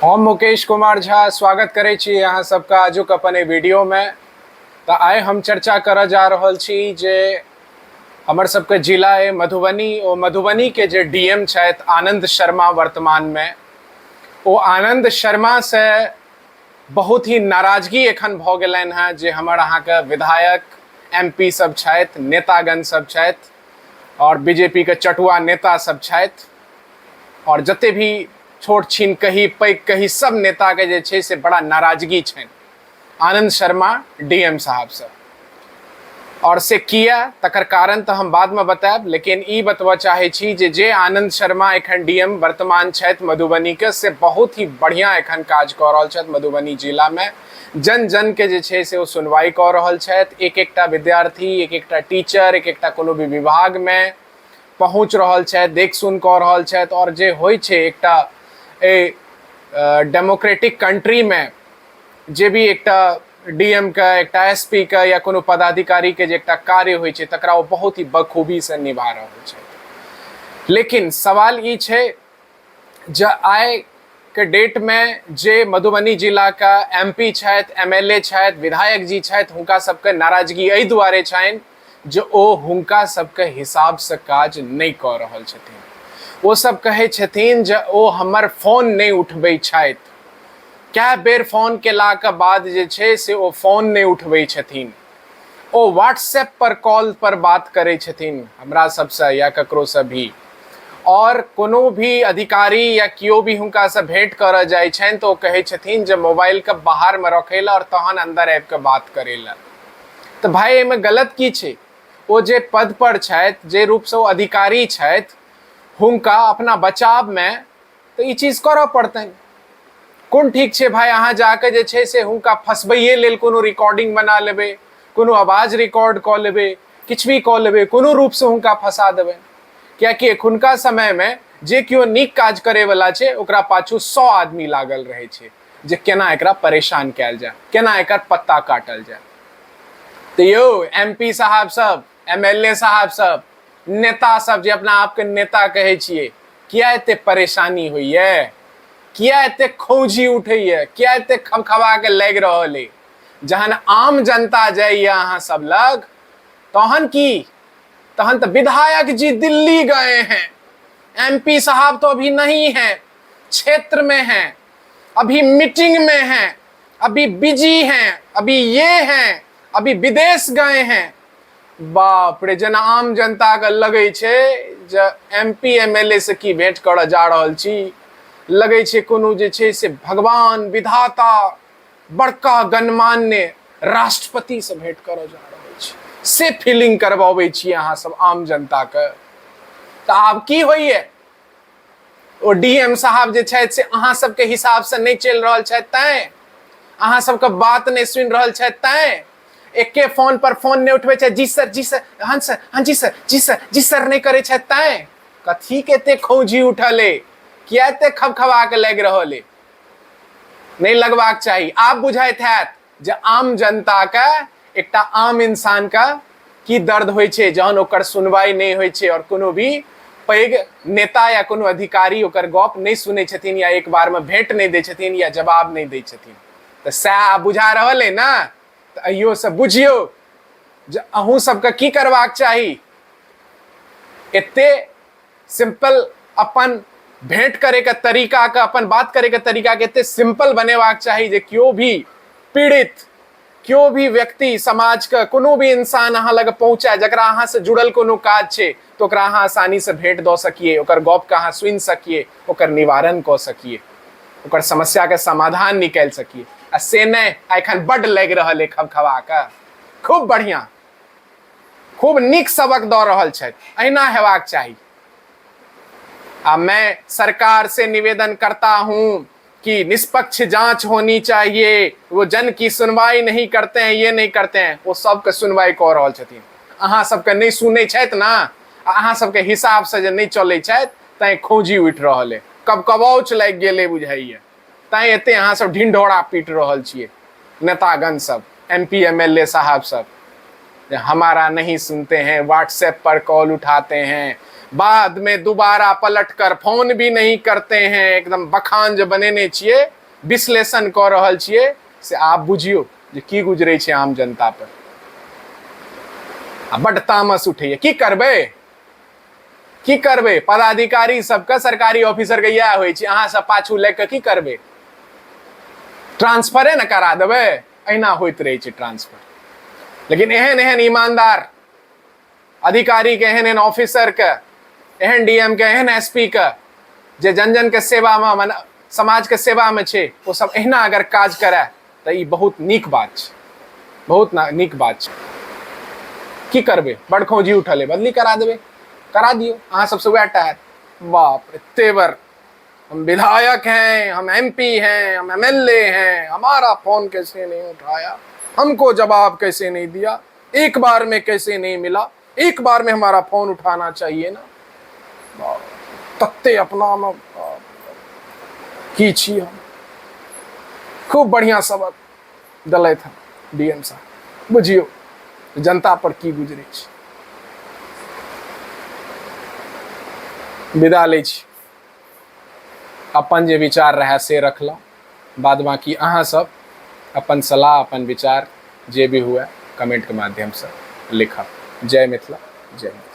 हम मुकेश कुमार झा स्वागत करै छी अहाँ सबके आजुक अपन एहि वीडियोमे। तऽ आइ हम चर्चा करऽ जा रहल छी जे हमर सबके जिला अइ मधुबनी, ओ मधुबनीके जे डी एम छथि आनन्द शर्मा वर्तमानमे, ओ आनन्द शर्मासँ बहुत ही नाराजगी एखन भऽ गेलनि हेँ जे हमर अहाँके विधायक एम पी सब छथि, नेतागण सब छथि आओर बी जे पी के चटुआ नेता सब छथि आओर जते भी छोट छिन कही पैघ कही सब नेताके जे छै से बड़ा नाराजगी छनि आनंद शर्मा डी एम साहबसँ। आओर से किया तकर कारण तऽ हम बादमे बतायब, लेकिन ई बतबऽ चाहै छी जे जे आनंद शर्मा एखन डी एम वर्तमान छथि मधुबनीके, से बहुत ही बढ़िआँ एखन काज कऽ रहल छथि। मधुबनी जिलामे जन जनके जे छै से ओ सुनवाइ कऽ रहल छथि। एक एकटा विद्यार्थी, एक एकटा टीचर, एक एकटा कोनो भी विभागमे पहुँच रहल छथि, देख सुन कऽ रहल छथि। आओर जे होइ छै एकटा एहि डेमोक्रेटिक कंट्रीमे जे भी एकटा डी एम के, एकटा एस पी के या कोनो पदाधिकारी के जे एकटा कार्य होइ छै तकरा ओ बहुत ही बखूबी से निभा रहल छथि। लेकिन सवाल ई छै जे आइ के डेट में जे मधुबनी जिला के एम पी छथि, एम एल ए छथि, विधायक जी छथि, हुनका सबके नाराजगी एहि दुआरे छनि जे ओ हुनका सबके हिसाब से काज नहि कऽ रहल छथिन। ओ सब कहै छथिन जे ओ हमर फोन नहि उठबै छथि, कए बेर फोन केलाके बाद जे छै से ओ फोन नहि उठबै छथिन, ओ व्हाट्सएप पर कॉल पर बात करै छथिन हमरा सबसँ या ककरोसँ भी। आओर कोनो भी अधिकारी या केओ भी हुनकासँ भेंट करऽ जाइ छनि तऽ ओ कहै छथिन जे मोबाइलके बाहरमे रखै लए आओर तहन अन्दर आबि कऽ बात करै लए। तऽ भाय एहिमे गलत की छै? ओ जे पद पर छथि, जे रूपसँ ओ अधिकारी छथि, हुनका अपना बचावमे तऽ ई चीज करऽ पड़तनि। कोन ठीक छै भाय अहाँ जाकऽ जे छै से हुनका फँसबैए लेल कोनो रिकॉर्डिंग बना लेबै, कोनो आवाज रिकॉर्ड कऽ लेबै, किछु भी कऽ लेबै, कोनो रूपसँ हुनका फँसा देबै। कियाकि एखुनका समयमे जे केओ नीक काज करैवला छै ओकरा पाछू 100 आदमी लागल रहै छै जे केना एकरा परेशान कयल जाय, केना एकर पत्ता काटल जाय। तऽ यौ एम पी साहब सब, एम एल ए साहब सब, नेता सब जे अपना आपके नेता कहै छियै, किया एते परेशानी होइए, किया एते खौंझी उठैए, किया एते खबखबा के लागि रहल अइ? जहन आम जनता जाइए अहाँ सब लग तहन की? तहन तऽ विधायक जी दिल्ली गए हैं, एम पी साहब तो अभी नहीं हैं, क्षेत्र में हैं, अभी मीटिंग में हैं, अभी बिजी हैं, अभी ये हैं, अभी विदेश गए हैं। बाप रे, जेना आम जनता के लगै छै जे M P M L A से की भेंट करऽ जा रहल छी, लगै छै कोनो जे छै से भगवान विधाता बड़का गणमान्य राष्ट्रपति से भेंट करऽ जा रहल छी, से फीलिंग करबाबै छी अहाँ सब आम जनता के। तऽ आब की होइए? ओ डी एम साहब जे छथि से अहाँ सबके हिसाब से नहि चलि रहल छथि, तैं अहाँ सबके बात नहि सुनि रहल छथि, तैं एके फोन पर फोन नहि उठबै छथि, जी सर, जी सर, हाँ सर, हाँ जी सर, जी सर, जी सर नहि करै छथि, तैं कथी के एते खौंझी उठल अइ, किया एते खबखबा के लागि रहल अइ? नहि लगबाक चाही। आब बुझाइत हैत जे आम जनता के, एकटा आम इंसान के की दर्द होइ छै जहन ओकर सुनवाई नहि होइ छै और कोनो भी पैघ नेता या कोनो अधिकारी ओकर गप नहि सुनै छथिन या एक बार में भेंट नहि दै छथिन या जवाब नहि दै छथिन। तऽ सएह आब बुझा रहल अइ ने? तऽ अहियो से बुझियौ जे अहूँ सबके की करबाक चाही। एते सिंपल अपन भेंट करे के तरीका के, अपन बात करे के तरीका के एते सिंपल बनेबाक चाही जे केओ भी पीड़ित, केओ भी व्यक्ति, समाज के कोनो भी इंसान अहाँ लग पहुंचे जकरा अहाँ से जुड़ल कोनो काज छै तो ओकरा अहाँ आसानी से भेंट दऽ सकिए, ओकर गप के अहाँ सुनि सकिए, ओकर निवारण कऽ सकिए, ओकर समस्या के समाधान निकालि सकिए। आ से नहि, एखन बड्ड लागि रहल अइ खबखबा के। खूब बढ़िया, खूब नीक सबक दऽ रहल छथि, अहिना हेबाक चाही। आ मैं सरकार से निवेदन करता हूं कि निष्पक्ष जांच होनी चाहिए, वो जन की सुनवाई नहीं करते हैं, ये नहीं करते हैं। वो सबके सुनवाई कऽ रहल छथिन, अहाँ सबके नहि सुनै छथि ना, आ अहाँ सबके हिसाब से जे नहि चलै छथि तैं खौंझी उठि रहल अइ, कबकबौच लागि गेलै बुझाइए, तैं एते अहाँ सब ढिंढोरा पीट रहल छियै नेतागण सब, M P M L A साहब सब, जे हमारा नहीं सुनते हैं, व्हाट्सएप पर कॉल उठाते हैं, बाद में दोबारा पलट कर फोन भी नहीं करते हैं। एकदम बखान जे बनेने छियै, विश्लेषण कऽ रहल छियै, से आब बुझियौ जे की गुजरै छै आम जनता पर। आ बड्ड तामस उठैया। की करबै, की करबै? पदाधिकारी सबके, सरकारी ऑफिसरके इएह होइ छै। अहाँ सब पाछू लागि कऽ की करबै? ट्रांसफरे ने करा देबै। एहिना होइत रहै छै ट्रांसफर। लेकिन एहन एहन ईमानदार अधिकारी के, एहन एहन ऑफिसर के, एहन डीएम के, एहन एसपी के, जे जन जन के सेवा में, मने समाज के सेवा में छै, ओ सब एहिना अगर काज करे तऽ ई बहुत नीक बात छै, बहुत नीक बात छै। की करबै, बड़ खौजी उठल है, बदली करा देबै, करा दियौ। अहाँ सबसँ वएह टा हैत। बाप रे, तेवर, हम विधायक हैं, हम एमपी हैं, हम एमएलए हैं, हमारा फोन कैसे नहीं उठाया, हमको जवाब कैसे नहीं दिया, एक बार में कैसे नहीं मिला, एक बार में हमारा फोन उठाना चाहिए ना। तत्ते अपना में की छी हम। खूब बढ़िया सबक देलथि हँ डीएम साहब। बुझियौ जनता पर की गुजरै छै। विदा लै छी। अपन जे विचार रहए से रखलहुँ, बाद बाकी अहाँ सब अपन सलाह, अपन विचार जे भी हुए कमेंटके माध्यमसँ लिखब। जय मिथिला, जय।